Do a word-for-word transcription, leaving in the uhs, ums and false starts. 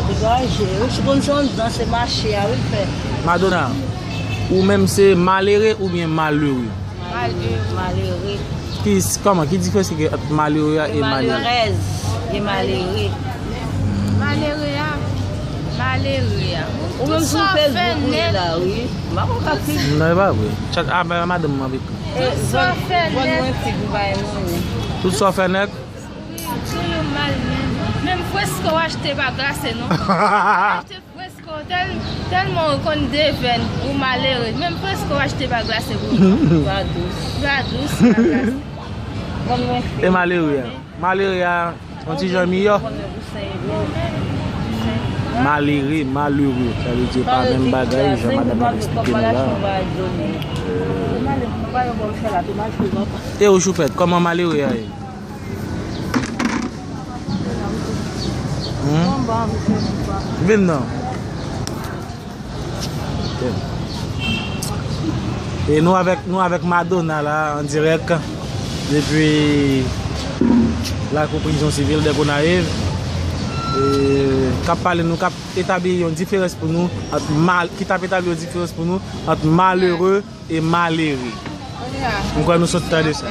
Degaje, ou konn se anndan se mache a wi l fè. Madonna, ou menm se malere oubyen malere? Malere. Ki, kòman, ki diferans ki gen ant malere a e malere? Malerèz, e malere. Malere a. Malere a. Ou menm sou Facebook wi la wi. M pa konn ka fi. Non, e pa vre. Chat, a, ba madanm mwen avèk. Tout sa w fè Bon nèt. Mwen fi pou bay mwen. Tout sa w fè nèt? Tou yon mal menm. Menm fresko w achte pa glase non. Achte fresko tèl tèlman ou konn devèn ou malere. Menm fresko w achte pa glase pou ou. Ba dous. Ba dous, pa glase. Bon mwen fi. E malere a? Malere a, yon ti jan miyò. Konnen pou Senyè. Malere, malere, sa vle di pa menm bagay jan madanm ap eksplike nou la. E ou Choupèt, kòman malere a ye? Hmm? Vin non. E nou avèk nou avèk Madonna la an dirèk depi lakou prizon sivil de Gonayiv, e k ap pale nou, k ap etabli yon diferans pou nou ant mal ki t ap etabli yon diferans pou nou ant malere e malere. M kwè nou sot tande sa.